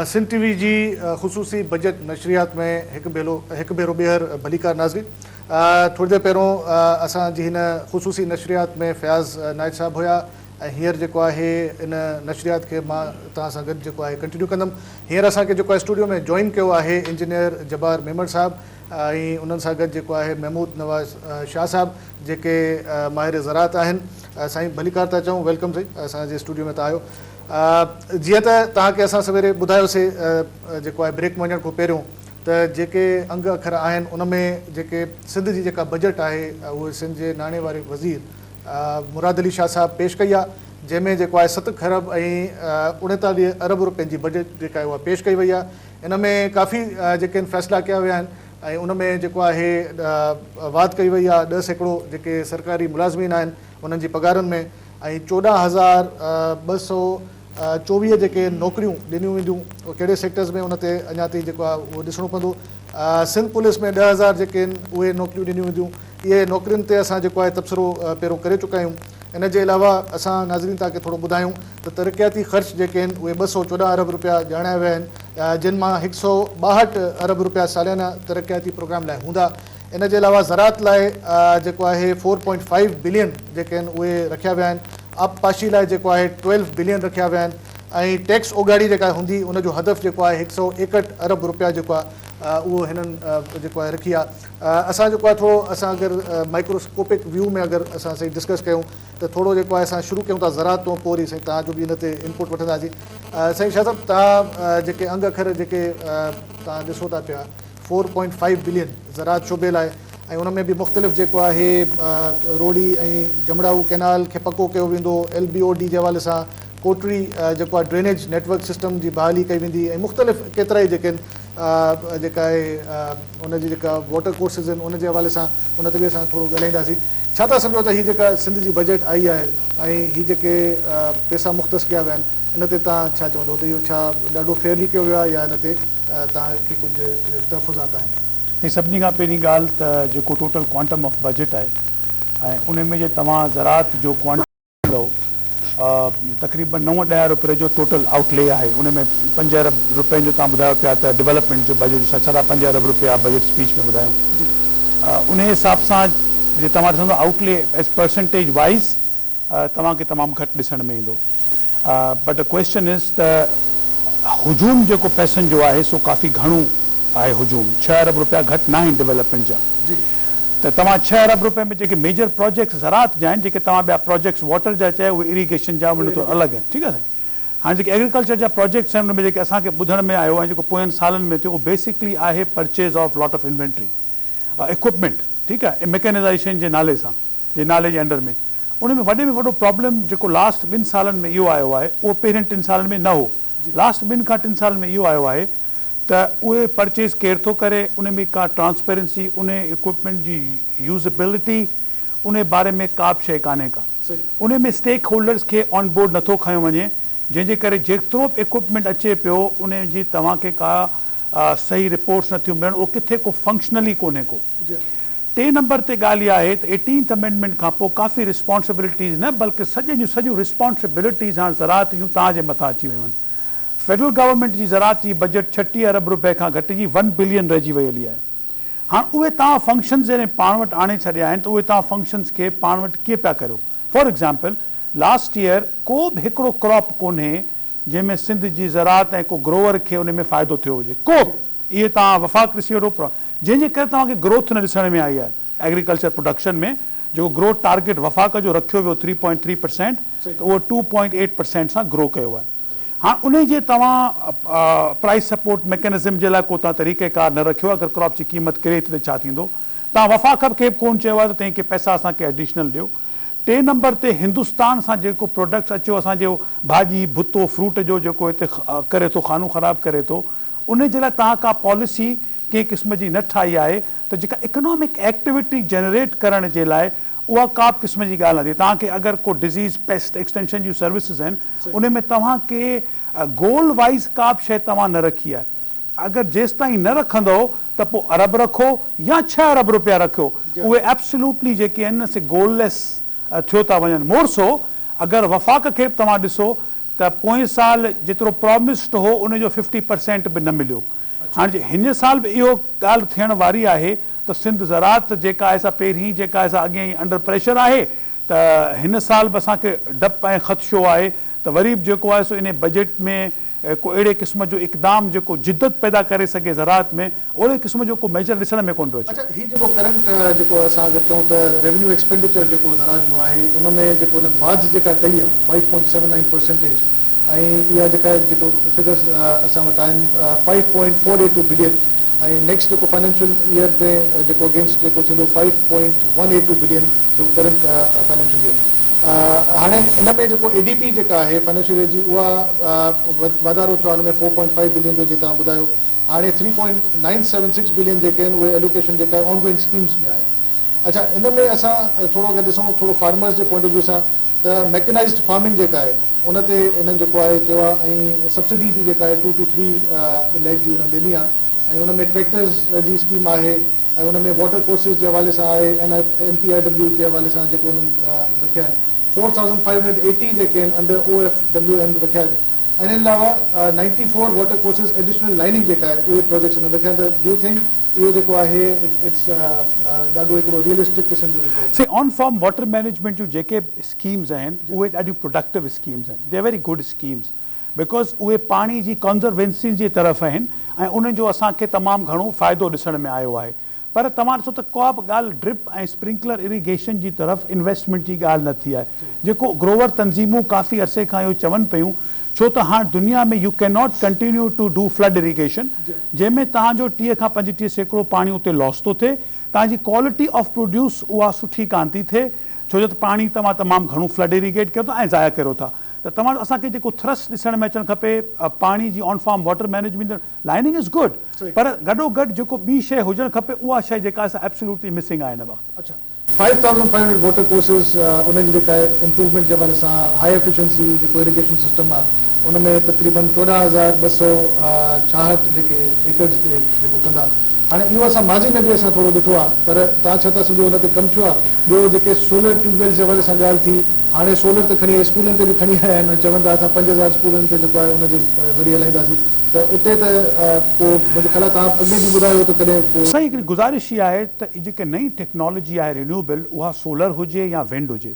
سنڌ ٽي V جي خصوصي budget نشريات ۾ هڪ ڀيلو هڪ ڀيرو ٻيهر ڀليڪار ناظرين ٿوري دير پهريون اسان جي هن خصوصي نشريات ۾ فياض نائچ صاحب هيا ۽ هينئر جيڪو آهي ان نشريات کي مان توهان سان گڏ جيڪو آهي ڪنٽينيو ڪندم هينئر اسان کي جيڪو آهي اسٽوڊيو ۾ جوائن ڪيو آهي انجنيئر جبار ميمڻ صاحب ۽ انهن سان گڏ جيڪو آهي محمود نواز شاهه صاحب جيڪي ماهر زراعت آهن سائين ڀليڪار ٿا چئون welcome سائين اسان جي اسٽوڊيو ۾ توهان آيو جيئن ته توهان کي اسان سويري ٻڌايوسي جيڪو آهي بريڪ ۾ وڃڻ کان پهريون ته جيڪي انگ اکر آهن ان ۾ جيڪي سنڌ جي جيڪا بجيٽ آهي اهو سنڌ جي ناڻي واري وزير مراد علي شاهه صاحب پيش ڪئي آهي جنهن ۾ جيڪو آهي ست کرب ۽ اڻيتاليهه ارب روپين جي بجيٽ جيڪا آهي اها پيش ڪئي وئي آهي ان ۾ ڪافي جيڪي آهن فيصلا ڪيا ويا آهن ۽ ان ۾ جيڪو آهي واڌ ڪئي وئي آهي 10% جيڪي سرڪاري ملازمين آهن انهن جي پگهارن ۾ ۽ 14,224 جيڪي نوڪريون ڏنيون وينديون اهي ڪهڙي سيڪٽرز ۾ ان تي اڃا تائين جيڪو آهي اهو ڏسڻو پوندو. سنڌ پوليس ۾ 10,000 جيڪي آهن اهي نوڪريون ڏنيون وينديون. اهي نوڪرين تي اسان جيڪو آهي تبصرو پهريون ڪري چڪا آهيون. ان جي علاوه اسان ناظرين توهان کي ٿورو ٻڌايون ته ترقياتي خرچ جيڪي آهن اهي 214 ارب رپيا ڄاڻايا ويا آهن جن مان 162 ارب رپيا ساليانه ترقياتي پروگرام لاء هوندا. ان جي علاوه زراعت لاء جيڪو آهي فور پوائنٽ فائيو بلين جيڪي آهن اهي رکيا ويا آهن، آبپاشي لاء جيڪو آهي ٽويلو بلين رکيا ويا آهن ۽ ٽيڪس اوڳاڙي جيڪا هوندي ان جو هدف جيڪو آهي 161 ارب رپيا جيڪو آهي اهو هنن جيڪو آهي رکي آهي. اسان جيڪو آهي ٿورو اسان اگر مائڪروسڪوپڪ ويو ۾ اگر اسان سائين ڊسڪس ڪيون ته ٿورو جيڪو آهي اسان شروع ڪيون ٿا زراعت تون پوء وري سائين توهان جو به ان تي انپوٽ وٺنداسين. سائين شاهه صاحب توهان جيڪي انگ اکر جيڪي توهان ڏسو ٿا پيا فور پوائنٽ فائيو بلين زراعت شعبي لاء ۽ ان ۾ به مختلف جيڪو آهي روهڙي ۽ جمڙائو ڪئنال کي پڪو ڪيو ويندو، ايل بي او ڊي جي حوالي سان ڪوٽڙي جيڪو آهي ڊرينيج نيٽ ورڪ سسٽم جي بحالي ڪئي ويندي ۽ مختلف ڪيترائي جيڪي آهن جيڪا آهي ان جي جيڪا واٽر ڪورسز آهن ان جي حوالي سان ان تي به اسان ٿورو ڳالهائينداسين. ڇا ٿا سمجهو ته هي جيڪا سنڌ جي بجيٽ آئي آهي ۽ هي جيڪي پئسا مختص ڪيا ويا آهن ان تي توهان ڇا چوندو ته اهو ڇا ڏاڍو فيئرلي ڪيو ويو آهي يا ان تي توهان کي ڪجهه تحفظات آهن؟ سائين سڀني کان پهرين ڳالهه ته جيڪو ٽوٽل ڪوانٽم آف بجيٽ آهي ۽ ان ۾ جي توهان زراعت جو ڪوانٽم ڏيندؤ تقريبن نو ڏهه روپين جو ٽوٽل آئوٽ لي آهي ان ۾ 5 ارب روپين جو توهان ٻڌايو پيا ته ڊولپمينٽ جو بجيٽ ساڍا پنج ارب روپيا بجيٽ اسپيچ ۾ ٻڌايو ان حساب سان جي توهان ڏسندو آئوٽ لي ايز پرسنٽيج وائز توهان کي تمام گهٽ ڏسڻ ۾ ايندو بٽ the question از ته هجوم جيڪو پئسن جو آهي سو ڪافي گهڻو آهي هجوم 6 ارب روپيا گهٽ ناهن ڊولپمينٽ جا ته توهان 6 ارب روپين ۾ جيڪي ميجر پراجيڪٽس زراعت جا آهن جيڪي توهان ٻيا پراجيڪٽس واٽر جا چيا اهي اريگيشن جا ان طور الڳ آهن ٺيڪ آهي سائين هاڻي جيڪي ايگريڪلچر جا پراجيڪٽس آهن ان ۾ جيڪي اسان کي ٻڌڻ ۾ آيو ۽ جيڪو پوين سالن ۾ ٿيو اهو بيسڪلي آهي purchase of lot of inventory equipment ٺيڪ آهي ميڪنائزيشن جي نالي سان جي نالي جي انڊر ۾ ان ۾ وڏي ۾ وڏو پرابلم جيڪو لاسٽ ٻن سالن ۾ اهو آيو آهي اهو پهرين ٽن سالن ۾ نه هو لاسٽ ٻن کان ٽن سالن ۾ اهو آيو آهي ته اهي پرچيز ڪير ٿو ڪري ان ۾ ڪا ٽرانسپيرنسي ان اڪوپمينٽ جي يوزبلٽي ان باري ۾ ڪا به شيء ڪانهي ڪا ان ۾ اسٽيڪ هولڊرز کي آن بورڊ نٿو کنيو وڃي جنهن جي ڪري جيترو به اڪوپمينٽ اچي پيو ان جي توهان کي ڪا صحيح رپورٽس نٿيون ملن اهو ڪٿي ڪو فنڪشنل ئي ڪونهي ڪو. ٽئين نمبر تي ڳالهه اها آهي ته ايٽينٿ امينڊمينٽ کان پوء ڪافي رسپانسبلٽيز نه بلڪه سڄي جون سڄيون رسپانسبلٽيز هاڻ زراعت جون توهان جي مٿان اچي ويون آهن. فيڊرل گورنمينٽ جي زراعت جي بجيٽ 36 ارب روپيه کان گهٽجي ون بلين رهجي وئي هلي آهي. هاڻ اهي توهان فنڪشنز جڏهن پاڻ وٽ آڻي ڇڏيا آهن ته اهي توهان فنڪشنز کي پاڻ وٽ ڪيئن پيا ڪريو؟ فار ايگزامپل لاسٽ ييئر ڪو به هڪڙو ڪراپ ڪونهي جنهن ۾ سنڌ جي زراعت ۽ ڪو گروئر کي ان ۾ فائدو ٿيو هجي ڪو به اهي توهان وفاق ڏسي وٺو پر جنهن جي ڪري توهان کي گروٿ نه ڏسڻ ۾ آئي آهي ايگريڪلچر پروڊڪشن ۾ جيڪو گروٿ ٽارگيٽ وفاق جو رکيو ويو ٿري پوائنٽ ٿري پرسينٽ ته اهو ٽو پوائنٽ ايٽ پرسينٽ سان گرو ڪيو آهي هاڻ انهي جي توهان پرائس سپورٽ ميڪنزم جي لاء ڪو توهان طريقه ڪار نه رکيو اگر ڪراپ جي قيمت ڪري ٿي ته ڇا ٿيندو توهان وفاق کي به ڪون چيو آهي ته تنهن کي پئسا اسان کي ايڊيشنل ڏيو ٽئين نمبر تي هندستان سان جيڪو پروڊڪٽس اچيو اسان جو ڀاڄي ڀتو فروٽ جو جيڪو هتي ڪري ٿو خانو خراب ڪري ٿو ان جي لاء توهان ڪا پاليسي ڪنهن قسم جي نه ٺاهي آهي ته جيڪا اڪنامڪ ايڪٽيوٽي جنريٽ ڪرڻ جي لاء اها ڪا به قسم جي ڳالهه نه ٿئي توهان کي اگر ڪو ڊزيز پيسٽ ايڪسٽينشن جون سروسز آهن ان ۾ توهان کي گول وائيز ڪا به شيء توهان نه رکي آهي اگر جيستائين نه رکندؤ ته پوء ارب رکو يا 6 ارب روپيا رکيو اهي ايبسلوٽلي جيڪي آهن نه سي گول ليس ٿيو ٿا وڃن مور سو اگر وفاق کي به توهان ڏسو ته پوئين سال جيترو پرامسڊ هو ان جو 50% به نه مليو. هاڻي جي هن سال به اهو ڳالهه ٿيڻ واري آهي ته سنڌ زراعت جيڪا آهي سا پهرين جيڪا آهي سا اڳيان ئي انڊر پريشر آهي ته هن سال به اسان کي ڊپ ۽ خدشو آهي ته وري به جيڪو آهي سو انهي بجيٽ ۾ ڪو اهڙي قسم جو اقدام جيڪو جدت پيدا ڪري سگهي زراعت ۾ اهڙي قسم جو ڪو ميجر ڏسڻ ۾ ڪونه پيو اچي. اڇا هي جيڪو ڪرنٽ جيڪو اسان اگر چئون ته ريونيو ايڪسپينڊيچر جيڪو زراعت جو آهي ان ۾ جيڪو انهن واڌ جيڪا ڪئي آهي five point seven nine percentage ۽ اها جيڪا جيڪو فگرز اسان وٽ آهن five point four eight two billion ۽ next جيڪو فائنانشل ايئر ۾ جيڪو اگينسٽ جيڪو ٿيندو five point one eight two billion جيڪو ڪرنٽ فائنانشل ايئر هاڻي ان ۾ جيڪو اي ڊي پي جيڪا آهي فائنانشل ايئر جي اها واڌارو ٿيو آهي ان ۾ فور پوائنٽ فائيو بلين جو جيئن توهان ٻڌايو هاڻي three point nine seven six billion جيڪي آهن اهي الوڪيشن جيڪا آهي آن گوئنگ اسڪيمز ۾ آهي اڇا ان ۾ اسان ٿورو اگر ڏسون ٿورو فارمرز جي پوائنٽ آف ويو سان ته ميڪنائزڊ فارمنگ جيڪا آهي ان تي انهن جيڪو آهي چيو آهي ۽ سبسڊي به جيڪا آهي ٽو ٽو ٿري ليک جي انهن ڏني آهي ۽ ان ۾ ٽريڪٽرز جي اسڪيم آهي ۽ ان ۾ واٽر ڪورسز جي حوالي سان آهي ۽ اين پي I W جي حوالي سان جيڪو انهن رکيا آهن four thousand five hundred eighty جيڪي آهن under O F W M رکيا آهن ۽ ان علاوه ninety four water courses additional lining جيڪا آهي اهي پروجيڪٽس انهن رکيا آهن ته do you think اهو جيڪو آهي it's ڏاڍو هڪڙو ريئلسٽڪ قسم جو جيڪو. سي آن فارم واٽر مئنيجمينٽ جون جيڪي به اسڪيمز آهن اهي ڏاڍيون پروڊڪٽو اسڪيمز آهن the are very good schemes because اهي پاڻي جي ڪنزروينسي جي طرف آهن ۽ انهن جو اسان کي تمام گهڻو فائدو ڏسڻ ۾ آيو آهي پر توهان ڏسو ته ڪا به ڳالهه ڊرپ ۽ اسپرنڪلر اريگيشن جي طرف انويسٽمينٽ جي ڳالهه نه ٿي آهي جيڪو گروور تنظيمون ڪافي عرصي کان اهو چون پيون ڇو ته هاڻ دنيا ۾ you can not continue to do flood irrigation جنهن ۾ توهان جو 30 کان 35% پاڻي اتي لاس ٿو ٿئي توهان جي ڪوالٽي آف پروڊيوس اها سٺي ڪانه ٿي ٿئي ڇو جو ته پاڻي توهان تمام گهڻو فلڊ اريگيٽ ڪيو ٿا ۽ ضايع ڪريو ٿا ته توهان اسان کي جيڪو ٿرس ڏسڻ ۾ اچڻ کپي پاڻي جي on farm water management lining is good پر گڏو گڏ جيڪو ٻي شيء هجڻ کپي اها شيء جيڪا آهي سا ايبسولوٽلي مسنگ آهي هن وقت. اڇا 5500 واٽر ڪورسز انهن جي جيڪا آهي امپروومينٽ جي حوالي سان هاء ايفيشنسي جيڪو اريگيشن سسٽم آهي ان ۾ تقريبن 14266 جيڪي ايڪڙز تي جيڪو ڪندا هاڻي اهو اسان ماضي ۾ به اسان ٿورو ڏٺو آهي پر توهان ڇا ٿا سمجهو ان تي ڪم ٿيو آهي ٻيو جيڪي سولر ٽيوب ويلز جي حوالي سان ڳالهه ٿي هاڻي سولر ته کڻي اسڪولن تي به کڻي آيا آهن ۽ چون ٿا اسان 5000 اسڪولن تي جيڪو آهي ان جي ذريعي هلائينداسين ته اتي ته ڪو منهنجو خيال آهي توهان اڳ ۾ به ٻڌايو ته ڪڏهن ڪو. سائين هڪڙي گذارش هي آهي ته هي جيڪي نئين ٽيڪنالاجي آهي رينيوبل اها سولر هجي يا ونڊ هجي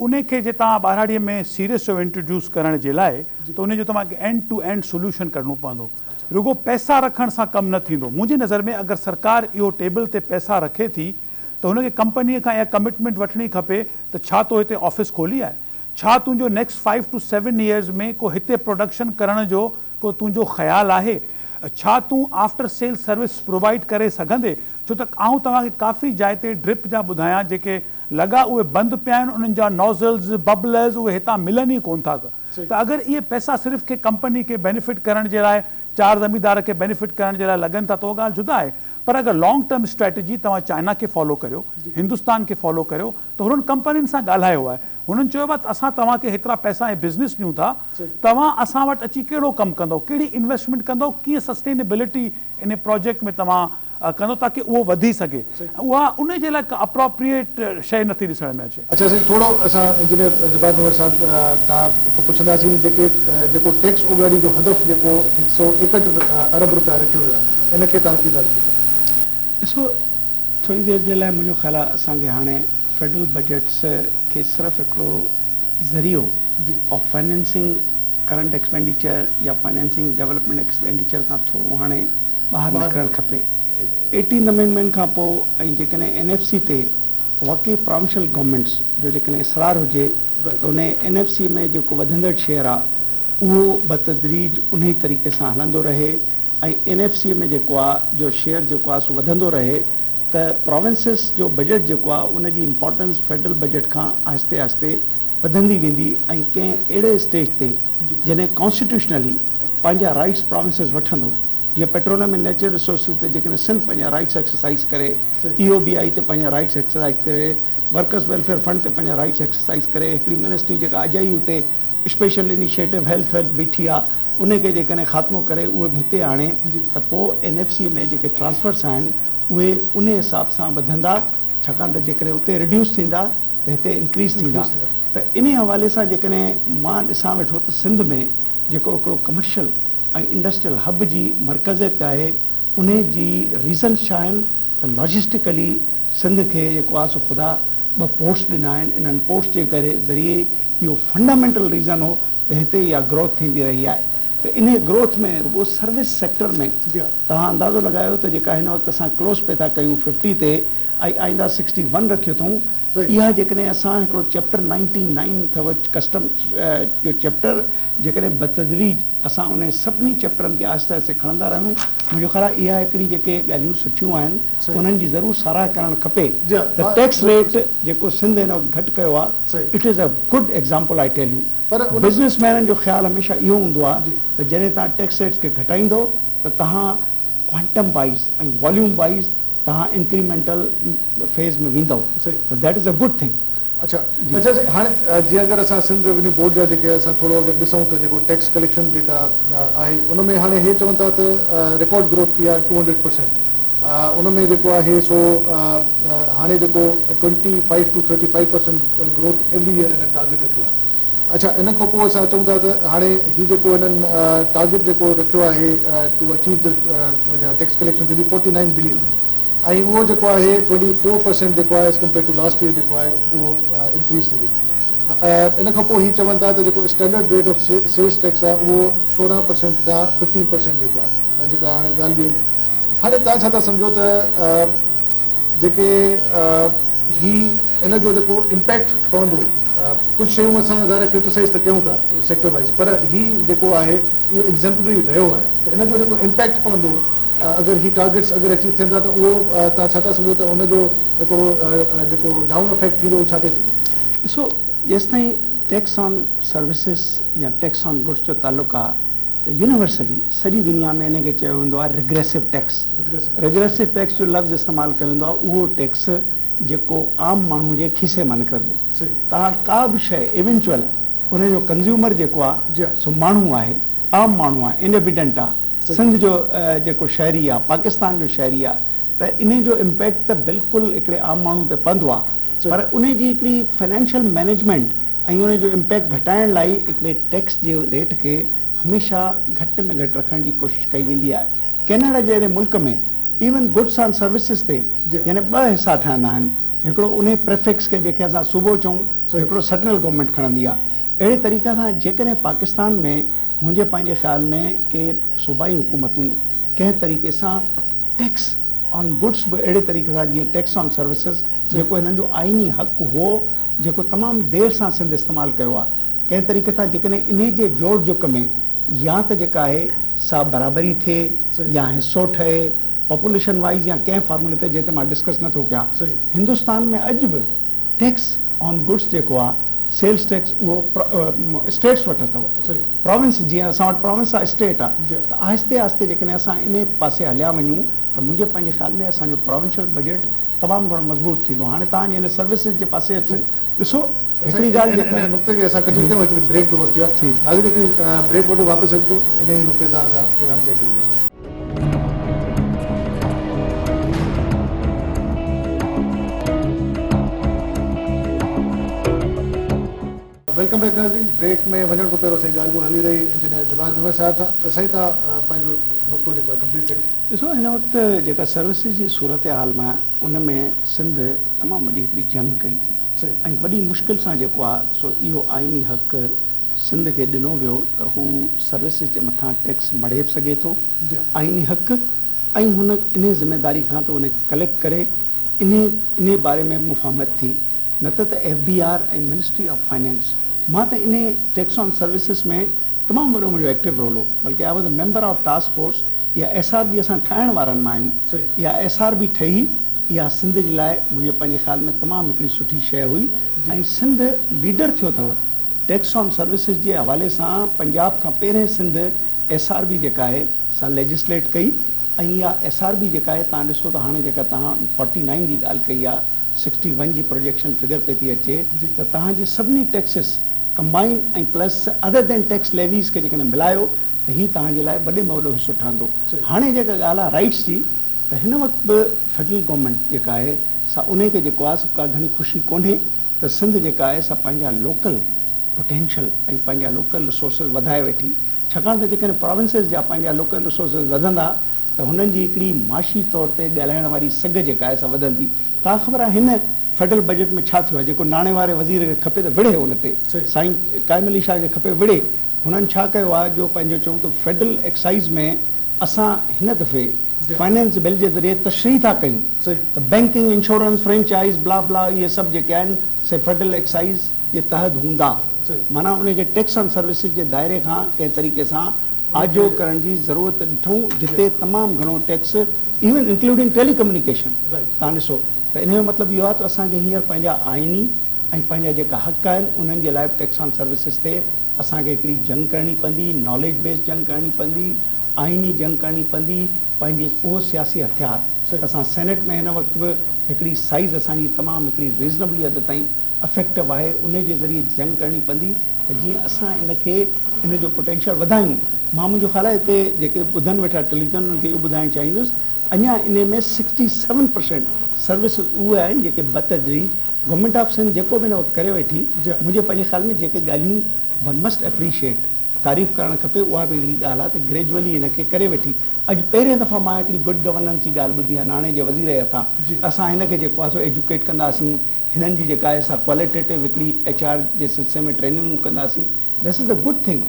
انهي کي جي توهان ٻهراڙي ۾ سيريس ٿيو انٽروڊيوس ڪرڻ جي لاء ته انهي جو توهان کي اينڊ ٽو اينڊ سوليوشن ڪڍڻو پوندو رڳو پئسا رکڻ سان ڪم نه ٿيندو منهنجي نظر ۾ اگر سرڪار اهو ٽيبل تي پئسا رکي ٿي ته هن کي ڪمپني کان اها ڪمٽمينٽ وٺڻي کپي ته ڇا تو هتي آفيس کولي آهي ڇا تنهنجو next five to seven years ۾ ڪو هتي پروڊڪشن ڪرڻ جو ڪو تنهنجو خيال آهي؟ ڇا تون آفٽر سيل سروس پرووائيڊ ڪري سگهندي؟ ڇو ته آئون توهان کي ڪافي جاء تي ڊرپ جا ٻڌايان جيڪي لڳا اهي بند پيا آهن انهن جا نوزلز، ببلرز اهي هتان ملن ئي ڪون ٿا ته اگر اهي پئسا صرف ڪنهن ڪمپني کي بينيفٽ ڪرڻ جي لاء چار زميندار کي بينيفٽ ڪرڻ جي لاء لڳن ٿا ته اها ڳالهه جدا آهي پر اگر لانگ ٽرم اسٽريٽجي توهان چائنا کي فالو ڪريو هندستان کي فالو ڪريو ته هنن ڪمپنين سان ڳالهايو آهي هنن چيو آهي ته اسان توهان کي هيترا پئسا ۽ بزنس ڏيون ٿا توهان اسان وٽ اچي ڪهڙو ڪم ڪندؤ ڪهڙي انويسٽمينٽ ڪندؤ ڪيئن سسٽينيبلٽي ان پراجيڪٽ ۾ توهان ڪندؤ تاڪه اهو وڌي سگهي اها ان جي لاء ڪا اپراپريٽ شيء نٿي ڏسڻ ۾ اچي. اڇا سائين ٿورو اسان انجنيئر جبار مهر صاحب تان کان پڇنداسين جيڪي جيڪو ٽيڪس اوڳاڙي جو هدف جيڪو 161 ارب روپيا رکيو ويو آهي ان کي توهان ڪيئن ٿا ڏسو پيا؟ ڏسو ٿوري دير جي لاء منهنجو خيال آهي اسان کي هاڻي فيڊرل بجيٽس کي صرف هڪڙو ذريعو آف فنانسنگ ڪرنٽ ايڪسپينڊيچر يا فنانسنگ ڊولپمينٽ ايڪسپينڊيچر کان ٿورو هاڻي ٻاهر نڪرڻ کپي. ايٽينٿ امينڊمينٽ کان پوء ۽ جيڪڏهن اين ايف سي تي واقعي پراونشل گورنمينٽس جو جيڪڏهن اصرار هجي ته انهي اين ايف سي ۾ جيڪو وڌندڙ شيئر آهي اهو بتدريج انهي طريقي سان هلندو رهي ۽ اين ايف سي ۾ جيڪو آ جو شيئر جيڪو آ سو وڌندو رهي ته پراونسز جو بجيٽ جيڪو آ ان جي امپارٽنس فيڊرل بجيٽ کان آهستي آهستي وڌندي ويندي ۽ ڪنهن اهڙي اسٽيج تي جڏهن ڪانسٽيٽيوشنلي پنهنجا رائيٽس پراونسز وٺندو جيئن پيٽروليم ۽ نيچرل ريسورسز تي جيڪڏهن سنڌ پنهنجا رائيٽس ايڪسرسائز ڪري اي او بي آئي تي پنهنجا رائيٽس ايڪسرسائز ڪري ورڪرز ويلفيئر فنڊ تي پنهنجا رائيٽس ايڪسرسائز ڪري هڪڙي منسٽري جيڪا اجائي اتي اسپيشل انيشيٽو هيلٿ ويلٿ بيٺي آ انهي کي جيڪڏهن خاتمو ڪري اهي به هتي آڻي ته پوء اين ايف سي ۾ جيڪي ٽرانسفرس آهن اهي انهي حساب سان وڌندا ڇاڪاڻ ته جيڪڏهن اتي ريڊيوس ٿيندا ته هتي انڪريز ٿيندا. ته انهي حوالي سان جيڪڏهن مان ڏسان ويٺو ته سنڌ ۾ جيڪو هڪڙو ڪمرشل ۽ انڊسٽريل هب جي مرڪزيت آهي انهي جي ريزنس ڇا آهن ته لاجسٽيڪلي سنڌ کي جيڪو آهي سو خدا ٻه پورٽس ڏنا آهن انهن پورٽس جي ڪري ذريعي اهو فنڊامينٽل ريزن هو ته هتي اها گروٿ ٿيندي رهي آهي ته انهي گروٿ ۾ رڳو سروس سيڪٽر ۾ توهان اندازو لڳايو ته جيڪا هن وقت اسان ڪلوز پئي ٿا ڪيون ففٽي تي ۽ آئنده سڪسٽي ون رکيو اٿئون اها جيڪڏهن اسان هڪڙو چيپٽر نائنٽي نائن اٿو ڪسٽمس جو چيپٽر جيڪڏهن بتدريج اسان انهي سڀني چيپٽرن کي آهستي آهستي کڻندا رهيون منهنجو خيال آهي اها هڪڙي جيڪي ڳالهيون سٺيون آهن انهن جي ضرور ساراهه ڪرڻ کپي ته ٽيڪس ريٽ جيڪو سنڌ هن وقت گهٽ ڪيو آهي it is a good example I tell you business مينن جو خيال هميشه اهو هوندو آهي ته جڏهن توهان ٽيڪس ريٽس کي گهٽائيندو ته توهان ڪوانٽم وائيز ۽ واليوم وائيز توهان انڪريمينٽل فيز ۾ ويندؤ ته that is a good thing. اڇا اڇا سائين هاڻي جيئن اگر اسان سنڌ ريونيو بورڊ جا جيڪي اسان ٿورو اگر ڏسون ته جيڪو ٽيڪس ڪليڪشن جيڪا آهي ان ۾ هاڻي هي چون ٿا ته رڪارڊ گروٿ ٿي آهي 200% ان ۾ جيڪو آهي سو هاڻي جيڪو 25 ٽو 35% گروٿ ايوري ايئر انهن ٽارگيٽ رکيو آهي اڇا ان کان پوء اسان چئون ٿا ته هاڻي هي جيڪو هنن ٽارگيٽ جيڪو رکيو آهي ٽو اچيو the tax collection ٿيندي 49 بلين ۽ اهو جيڪو آهي 24% جيڪو آهي as compare to last year جيڪو آهي اهو انڪريز ٿيندي ان کان پوء هي چون ٿا ته جيڪو standard rate of sales tax آهي اهو 16% کان 15% جيڪو آهي جيڪا هاڻي ڳالهه به هاڻي توهان ڇا ٿا سمجهو ته جيڪي هي ان جو جيڪو امپيڪٽ پوندو ڪجهه شيون اسان ظاهر آهي ڪرٽيسائز ته ڪيون ٿا سيڪٽر وائيز پر هي جيڪو آهي اهو ايگزيمپلري رهيو آهي ته ان جو جيڪو امپيڪٽ پوندو اگر هي ٽارگيٽس اگر اچيو ٿين ٿا ته اهو توهان ڇا ٿا سمجهو ته ان جو هڪڙو جيڪو ڊائون افيڪٽ ٿيندو اهو ڇا تي ٿيندو؟ ڏسو جيستائين ٽيڪس آن سروسز يا ٽيڪس آن گڊس جو تعلق آهي ته يونيورسلي سڄي دنيا ۾ ان کي چيو ويندو آهي ريگريسو ٽيڪس. ريگريسو ٽيڪس جو لفظ استعمال ڪيو ويندو آهي اهو ٽيڪس جيڪو عام ماڻهو جي کيسي مان نڪرندو. توهان ڪا به شيء ايونچوئل ان جو ڪنزيومر جيڪو آهي سو ماڻهو آهي، عام ماڻهو آهي، انهيبيٽنٽ آهي، سنڌ جو جيڪو شهري آهي، پاڪستان جو شهري آهي ته انهي جو امپيڪٽ ته بلڪل هڪڙي عام ماڻهو تي پوندو آهي پر انهي جي هڪڙي فنانشل مئنيجمينٽ ۽ انهي جو امپيڪٽ گهٽائڻ لاء هڪڙي ٽيڪس جي ريٽ کي هميشه گهٽ ۾ گهٽ رکڻ جي ڪوشش ڪئي ويندي آهي. ڪينيڊا جهڙي ملڪ ۾ ايون گڊس آن سروسز تي يعني ٻه حصا ٺهندا آهن، هڪڙو انهي پريفڪس کي جنهن کي اسان صوبو چئون، هڪڙو سينٽرل گورنمينٽ کڻندي آهي. اهڙي طريقي سان جيڪڏهن پاڪستان ۾ منهنجي پنهنجي خيال ۾ ڪي صوبائي حڪومتون ڪنهن طريقي سان ٽيڪس آن گڊس به اهڙي طريقي سان جيئن ٽيڪس آن سروسز جيڪو هنن جو آئيني حق هو جيڪو تمام دير سان سنڌ استعمال ڪيو آهي ڪنهن طريقي سان جيڪڏهن انهي جي جوڙجڪ ۾ يا ته جيڪا آهي سا برابري ٿئي يا حصو ٺهي پاپوليشن وائيز يا ڪنهن فارمولي تي جنهن تي مان ڊسڪس نه ٿو ڪيان هندستان ۾ اڄ به ٽيڪس آن گڊس جيڪو آهي سيلز ٽيڪس اهو اسٽيٽس وٽ اٿو پراونس جيئن اسان وٽ پراونس آهي اسٽيٽ آهي ته آهستي آهستي جيڪڏهن اسان انهي پاسي هليا وڃون ته منهنجي پنهنجي خيال ۾ اسان جو پراونشل بجيٽ تمام گهڻو مضبوط ٿيندو هاڻي توهان جي هن سروسز جي پاسي اچون ڏسو هڪڙي ڳالهه جيڪا ان نقطي کي اسان ڪنٽينيو ڪيون هڪڙي بريڪ جو وقت ٿيو آهي ناظرين هڪڙي بريڪ وٺو واپس اچو انهي ئي نقطي تان اسان پروگرام کي اڳتي وڌائينداسين. Welcome back ناظرين بريڪ ۾ وڃڻ کان پهريون اسان جي ڳالهه ٻولهه هلي رهي انجنيئر جبار ميمڻ صاحب سان ته سائين توهان پنهنجو نقطو جيڪو آهي ڪمپليٽ ڪريو. ڏسو هن وقت جيڪا سروسز جي صورتحال مان ان ۾ سنڌ تمام وڏي هڪڙي جنگ ڪئي ۽ وڏي مشڪل سان جيڪو آهي سو اهو آئيني حق سنڌ کي ڏنو ويو ته هو سروسز جي مٿان ٽيڪس مڙهي به سگهي ٿو آئيني حق ۽ هن انهي ذميداري کان ته ان کي ڪليڪٽ ڪري انهي انهي باري ۾ به مفاهمت ٿي نه ته ته F B R ۽ ministry of finance مان ته انهي ٽيڪس آن سروسز ۾ تمام وڏو منهنجو ايڪٽو رول هو بلڪه I was a member of task force اها ايس آر بي اسان ٺاهڻ وارن مان آهيون. اها ايس آر بي ٺهي اها سنڌ جي لاء منهنجي پنهنجي خيال ۾ تمام هڪڙي سٺي شيء هئي ۽ سنڌ ليڊر ٿيو اٿو ٽيڪس آن سروسز جي حوالي سان پنجاب کان پهرين سنڌ ايس آر بي جيڪا آهي سا ليجسليٽ ڪئي ۽ اها ايس آر بي جيڪا آهي توهان ڏسو ته هاڻي جيڪا توهان فورٽي نائين جي ڳالهه ڪئي آهي سڪسٽي ون جي پروجيڪشن فگر پئي ٿي اچي ته توهان جي سڀني taxes combine ۽ plus other than tax levies کي جيڪڏهن ملايو ته هي توهان جي لاء وڏي ۾ وڏو حصو ٺهندو. هاڻي جيڪا ڳالهه آهي رائيٽس جي ته هن وقت به فيڊرل گورنمينٽ جيڪا آهي سا انهي کي جيڪو آهي سو ڪا گهڻي خوشي ڪونهي ته سنڌ جيڪا آهي سا پنهنجا لوڪل پوٽينشل ۽ پنهنجا لوڪل ريسورسز وڌائي ويٺي ڇاڪاڻ ته جيڪڏهن پراونسز جا پنهنجا لوڪل ريسورسز وڌندا ته هنن جي هڪڙي معاشي طور تي ڳالهائڻ واري سگهه جيڪا آهي سا وڌندي. توهان کي خبر آهي هن فيڊرل بجيٽ ۾ ڇا ٿيو آهي جيڪو ناڻي واري وزير کي کپي ته وڙهي ان تي سائين قائم علي شاهه کي کپي وڙهي هنن ڇا ڪيو آهي جو پنهنجو چئون ته فيڊرل ايڪسائيز ۾ اسان هن دفعي فائنانس بل جي ذريعي تشريح ٿا ڪيون ته بئنڪنگ انشورنس فرينچائيز بلا بلا اهي سڀ جيڪي آهن سي فيڊرل ايڪسائيز جي تحت هوندا معنيٰ ان کي ٽيڪس آن سروسز جي دائري کان ڪنهن طريقي سان آجو ڪرڻ جي ضرورت ڏٺئون جتي تمام گهڻو tax even including tele communication توهان ڏسو ته ان جو مطلب اهو آهي ته اسان کي هينئر پنهنجا آئيني ۽ پنهنجا جيڪا حق آهن انهن جي لاء به ٽيڪس آن سروسز تي اسان کي هڪڙي جنگ ڪرڻي پوندي ناليج بيس جنگ ڪرڻي پوندي آئيني جنگ ڪرڻي پوندي پنهنجي اهو سياسي هٿيار اسان سينيٽ ۾ هن وقت به هڪڙي سائيز اسان جي تمام هڪڙي ريزنبلي حد تائين افيڪٽو آهي ان جي ذريعي جنگ ڪرڻي پوندي ته جيئن اسان ان کي ان جو پوٽينشل وڌايون مان منهنجو خيال آهي هتي جيڪي ٻڌن ويٺا ٽيليويزن انهن کي اهو ٻڌائڻ چاهيندس اڃا انهي ۾ سڪسٽي سيون پرسينٽ سروسز اهي آهن جيڪي بتدريج گورنمينٽ آف سنڌ جيڪو به هن وقت ڪري ويٺي منهنجي پنهنجي خيال ۾ جيڪي ڳالهيون ون مسٽ اپريشيئيٽ تعريف ڪرڻ کپي اها به هڪڙي ڳالهه آهي ته گريجوئلي ان کي ڪري ويٺي اڄ پهرين دفعا مان هڪڙي گڊ گورننس جي ڳالهه ٻڌي آهي ناڻي جي وزير جي هٿان ته اسان هن کي جيڪو آهي سو ايجوڪيٽ ڪنداسين هنن جي جيڪا آهي سا ڪواليٽيٽو هڪڙي ايڇ آر جي سلسلي ۾ ٽريننگون ڪنداسين this is a good thing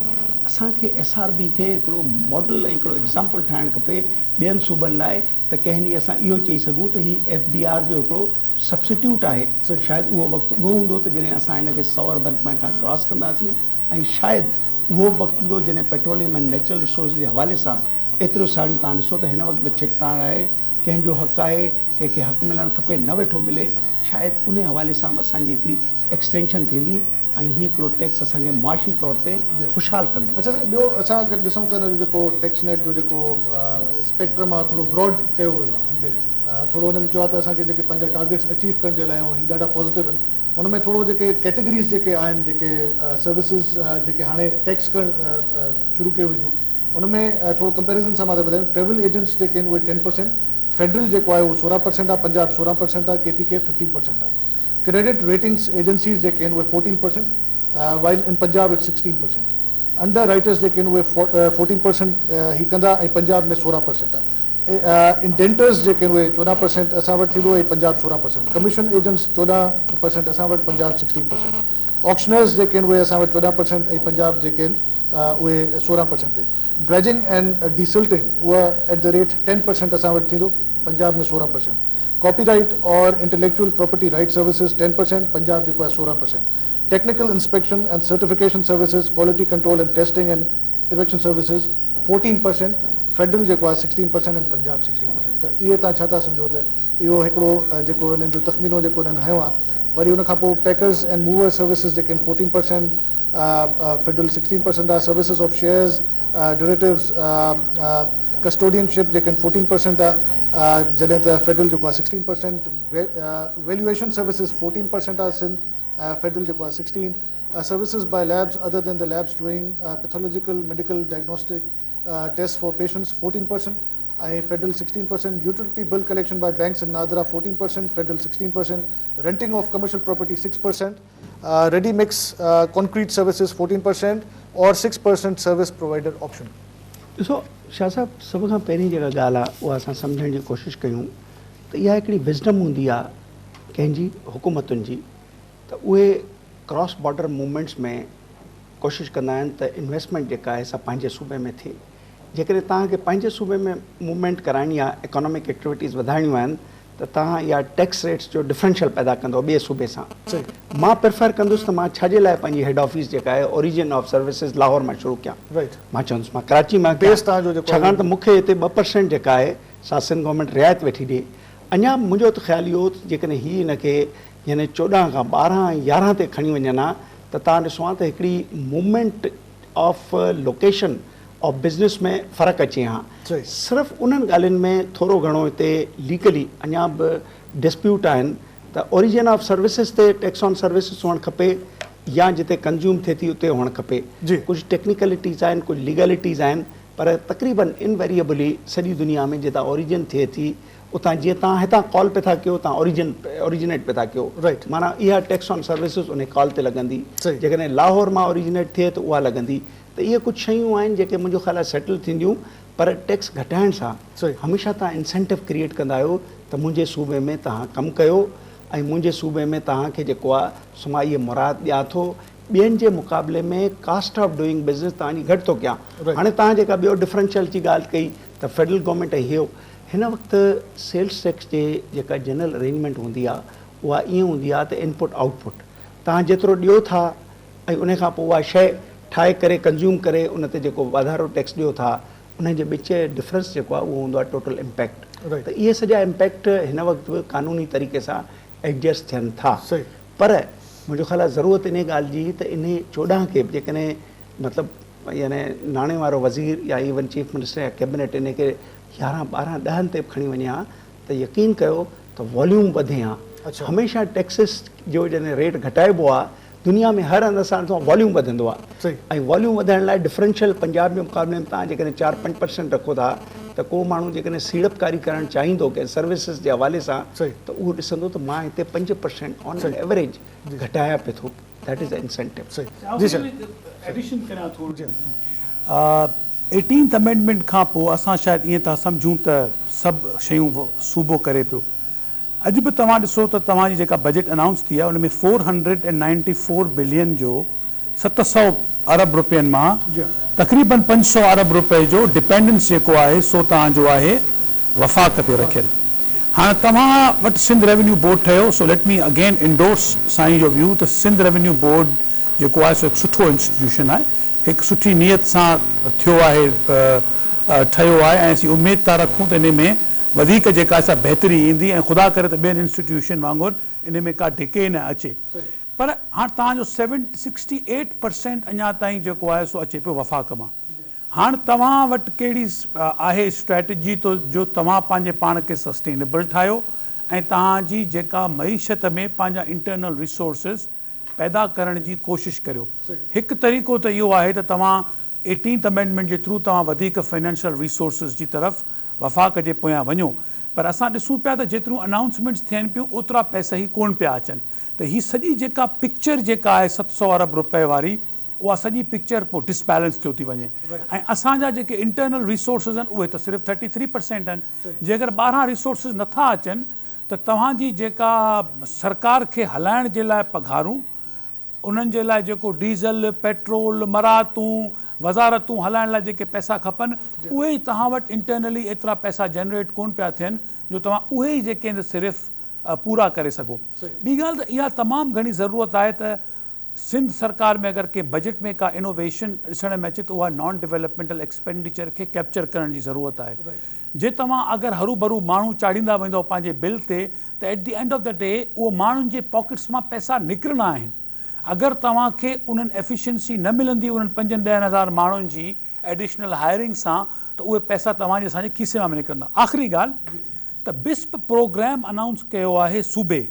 اسان کي ايس آر بي کي هڪڙو ماڊل ۽ هڪڙو ايگزامپل ٺاهڻ کپي ٻين صوبن لاء ته ڪنهن ڏينهن اسان اهو چئي سگهون ته هي ايف بي آر جو هڪڙو سبسٽيوٽ آهي شايد اهو وقت اهو هوندو ته جڏهن اسان هن کي سئو اربن رپين کان ڪراس ڪنداسين ۽ شايد اهو به وقت هوندو جڏهن پيٽروليم ۽ نيچرل ريسورسز جي حوالي سان ايتريون ساڙيون توهان ڏسو ته هن وقت به ڇڪتاڻ آهي ڪنهن جو حق آهي ڪنهن کي حق ملڻ کپي نه ويٺو ملي شايد انهي حوالي سان به اسان جي هڪڙي ايڪسٽينشن ٿيندي ۽ هي هڪڙو ٽيڪس اسان کي معاشي طور تي خوشحال ڪندو. اڇا سائين ٻيو اسان اگر ڏسون ته ان جو جيڪو ٽيڪس نيٽ جو جيڪو اسپيڪٽرم آهي ٿورو براڊ ڪيو ويو آهي هن ڀيري ٿورو انهن چيو آهي ته اسان کي جيڪي پنهنجا ٽارگيٽس اچيو ڪرڻ جي لاء ۽ هي ڏاڍا پازيٽو آهن ان ۾ ٿورو جيڪي ڪيٽيگريز جيڪي آهن جيڪي سروسز جيڪي هاڻي ٽيڪس ڪرڻ شروع ڪيون وينديون ان ۾ ٿورو ڪمپيريزن سان مان ٿو ٻڌايان ٽريول ايجنٽس جيڪي آهن اهي ٽين پرسينٽ فيڊرل جيڪو آهي اهو سورهن پرسينٽ آهي، پنجاب سورهن پرسينٽ آهي، ڪي پي ڪي ففٽين پرسينٽ آهي. ڪريڊٽ ريٽنگس ايجنسيز جيڪي آهن اهي fourteen percent while in Punjab it's sixteen percent. Under writers جيڪي آهن اهي فورٽين پرسينٽ هي ڪندا ۽ پنجاب ۾ سورهن پرسينٽ آهي. انڊينٽرز جيڪي آهن اهي چوڏهن پرسينٽ اسان وٽ ٿيندو ۽ پنجاب سورهن پرسينٽ. ڪميشن ايجنٽس چوڏهن پرسينٽ اسان وٽ پنجاب سڪسٽين پرسينٽ. آڪشنرز جيڪي آهن اهي اسان وٽ چوڏهن پرسينٽ ۽ پنجاب جيڪي آهن اهي سورهن پرسينٽ تي. ڊريجنگ اينڊ ڊي سلٽنگ اها at the rate ten percent اسان وٽ ٿيندو پنجاب ۾ سورهن پرسينٽ، ڪاپي رائيٽ اور intellectual property right services ten percent, Punjab جيڪو آهي سورهن percent, technical inspection and certification services, quality control and testing and evaluation services fourteen percent, federal جيڪو آهي sixteen percent and Punjab sixteen percent ته اهي توهان ڇا ٿا سمجهو ته اهو هڪڙو جيڪو انهن جو تخمينو جيڪو انهن هنيو آهي وري ان کان پوء پيڪرز اينڊ موور سروسز جيڪي آهن fourteen percent, federal sixteen percent آهي، services of shares, derivatives, custodianship جيڪي آهن فورٽين پرسنٽ آهي جڏهن ته فيڊرل جيڪو آهي sixteen percent, valuation services fourteen percent آهي سنڌ فيڊرل جيڪو آهي sixteen, services by labs other than the labs doing pathological medical diagnostic test for patients fourteen percent ۽ federal sixteen percent, utility bill collection by banks and NADRA fourteen percent, federal sixteen percent, renting of commercial property six percent. Ready mix concrete services fourteen percent اور six percent service provider option. ڏسو شاهه صاحب سڀ کان پهرين جيڪا ڳالهه آهي اها اسان سمجهڻ جي ڪوشش ڪيون ته اها هڪڙي وزڊم هوندي آهي ڪنهن جي حڪومتن جي ته اهي ڪراس بارڊر موومينٽس ۾ ڪوشش ڪندا آهن ته انويسٽمينٽ جيڪا آهي سا پنهنجي صوبي ۾ ٿئي جيڪڏهن توهان کي پنهنجي صوبي ۾ موومينٽ ڪرائڻي آهي اڪانامڪ ايڪٽيوٽيز وڌائڻيون آهن ته توهان اها ٽيڪس ريٽس جو ڊفرنشل پيدا ڪندو ٻئي صوبي سان. مان پريفر ڪندس ته مان ڇا جي لاء پنهنجي هيڊ آفيس جيڪا آهي اوريجن آف سروسز لاهور مان شروع ڪيان. مان چوندس مان ڪراچي مان ڪيان ڇاڪاڻ ته مون کي هتي 2% جيڪا آهي سا سنڌ گورنمينٽ رعايت ويٺي ڏئي. اڃا به منهنجو ته خيال اهو هو ته جيڪڏهن هي ان کي يعني 14 کان 12 ۽ 11 تي کڻي وڃن ها ته توهان ڏسو ها ته هڪڙي movement of location of business ۾ فرق اچي ها. صرف انهن ڳالهين ۾ ٿورو گهڻو هتي ليگلي اڃا به ڊسپيوٽ آهن ته اوريجن آف سروسز تي ٽيڪس آن سروسز هئڻ کپي يا جتي ڪنزيوم ٿئي ٿي اتي هئڻ کپي. ڪجهه ٽيڪنيڪلٽيز آهن ڪجهه ليگلٽيز آهن پر تقريبن انويريبلي سڄي دنيا ۾ جتان اوريجن ٿئي ٿي اتان جيئن توهان هتان ڪال پئي ٿا ڪيو توهان اوريجن اوريجنيٽ پئي ٿا ڪيو معنيٰ اها ٽيڪس آن سروسز انهي ڪال تي لڳندي جيڪڏهن لاهور مان اوريجنيٽ ٿئي ته اها لڳندي ته اهي ڪجهه شيون آهن جيڪي منهنجو خيال آهي سيٽل ٿينديون پر ٽيڪس گهٽائڻ سان هميشه توهان انسينٽو ڪريئيٽ ڪندا آهيو ته منهنجي صوبي ۾ توهان ڪم ڪيو ۽ منهنجي صوبي ۾ توهان کي جيڪو آهي سو مان اهي مراعات ڏيان ٿو ٻين جي مقابلي ۾ ڪاسٽ آف ڊوئنگ بزنس توهان جي گهٽ ٿو ڪيان هاڻي توهان جيڪا ٻيو ڊفرنشل جي ڳالهه ڪئي ته فيڊرل گورنمينٽ ۽ هيو هن وقت سيلز ٽيڪس جي جيڪا جنرل ارينجمينٽ هوندي آهي اها ائين هوندي آهي ته انپٽ آئوٽ پٽ توهان جيترو ڏيو ٿا ۽ ان کان پوء اها شيء ٺاهي ڪري ڪنزيوم ڪري ان تي جيڪو واڌارو ٽيڪس ڏيو ٿا ان جي وچ ڊفرنس جيڪو آهي اهو هوندو آهي ٽوٽل امپيڪٽ ته اهي سڄا امپيڪٽ هن وقت به قانوني طريقي سان ايڊجسٽ ٿين ٿا پر منهنجو خيال آهي ضرورت انهي ڳالهه جي ته انهي 14 کي به جيڪڏهن مطلب يعني ناڻي وارو وزير يا ايون چيف منسٽر يا ڪيبنيٽ انهي کي 11 12 ڏهن تي به کڻي وڃي ها ته يقين ڪيو ته واليوم وڌي ها. هميشه ٽيڪسز جو جڏهن ريٽ گهٽائبو آهي دنيا ۾ هر هنڌ اسان ڏٺو آهي واليوم وڌندو آهي ۽ واليوم وڌائڻ لاء ڊفرنشل پنجاب جي مقابلي ۾ توهان جيڪڏهن 4 5% رکو ٿا ته ڪو ماڻهو جيڪڏهن سيڙپڪاري ڪرڻ چاهيندو ڪنهن سروسز جي حوالي سان ته اهو ڏسندو ته مان هتي 5% آن اين ايوريج گهٽايان پيو ٿو that is incentive. جي سر. ايڊيشن ڪريان ٿورو. ايٽينٿ امينڊمينٽ کان پوء اسان شايد ائين ٿا سمجهون ته سڀ شيون صوبو ڪري پيو. اڄ به توهان ڏسو ته توهان جي جيڪا بجيٽ انائونس ٿي آهي ان ۾ 494 بلين جو 700 ارب روپين مان تقريبن 500 ارب روپئي جو ڊپينڊنس جيڪو آهي سو توهان جو آهي وفاق تي رکيل. هاڻ توهان وٽ سنڌ ريونيو بورڊ ٺهيو سو ليٽ مي اگين انڊورس سائين جو ويو ته سنڌ ريونيو بورڊ جيڪو آهي سو هڪ سٺو انسٽيٽيوشن آهي هڪ سٺي نيت سان ٿيو آهي ٺهيو آهي ۽ اسين اميد ٿا رکون ته انهي ۾ وڌيڪ جيڪا سا بهتري ايندي ۽ خدا ڪري ته ٻين انسٽيٽيوشن وانگر انهي ۾ ڪا ڊڪي نه اچي پر هاڻ توهان جو سيون 68% اڃا تائين جيڪو آهي سو اچي پيو وفاق مان هاڻ توهان وٽ ڪهڙي آهي اسٽريٽجي تو جو توهان پنهنجي پاڻ کي سسٽينيبل ٺاهيو ۽ توهان جي جيڪا معيشت ۾ پنهنجا انٽرنل ريسورسز پيدا ڪرڻ جي ڪوشش ڪريو. هڪ طريقو ته اهو آهي ته توهان ايٽينٿ امينڊمينٽ جي ٿرو توهان وڌيڪ فنانشل ريسورسز جي طرف وفاق جي پويان وڃو پر اسان ڏسون پيا ته جيتريون انائونسمينٽس ٿين پيون اوترا پئسا ئي ڪونه پيا اچن ته هي سڄي جيڪا پڪچر جيڪا آهي 700 ارب روپئي واري اها سڄي پڪچر پوء ڊس بيلنس ٿيو ٿي وڃي ۽ اسان جا جيڪي انٽرنل ريسورسز آهن اهي ته صرف 33% آهن جيڪر ٻاهران ريسورسز نٿا اچن ته توهان جي جيڪا سرڪار کي هلائڻ جي لاء پگهارون، انهن جي لاء جيڪو ڊيزل، پيٽرول، مراعتون، وزارتون هلائڻ لاء جيڪي پئسا کپن، اهي ئي توهان وٽ انٽرنلي ايترا پئسا جنريٽ ڪونه پيا ٿين جو توهان اهي ئي جيڪي آهن صرف پورا ڪري سگهو. ٻي ڳالهه ته اها تمام گهڻي ضرورت آهي ته سنڌ سرڪار ۾ اگر ڪنهن بجيٽ ۾ ڪا انوويشن ڏسڻ ۾ اچي ته اها نان ڊولپمينٽل ايڪسپينڊيچر کي ڪيپچر ڪرڻ جي ضرورت آهي. جي توهان اگر هروڀرو ماڻهو چاڙهيندا ويندؤ پنهنجي بل تي ته at the end of the day اهو ماڻهن جي پاڪيٽس مان پئسا نڪرڻا آهن. اگر توهان کي انهن ايفيشنسي نه ملندي انهن پنجن ڏهن هزار ماڻهن جي ايڊيشنل هائرنگ سان ته اهي پئسا توهان جي اسان جي کيسي مان به نڪرندا. آخري ڳالهه ته بسپ پروگرام انائونس ڪيو آهي صوبي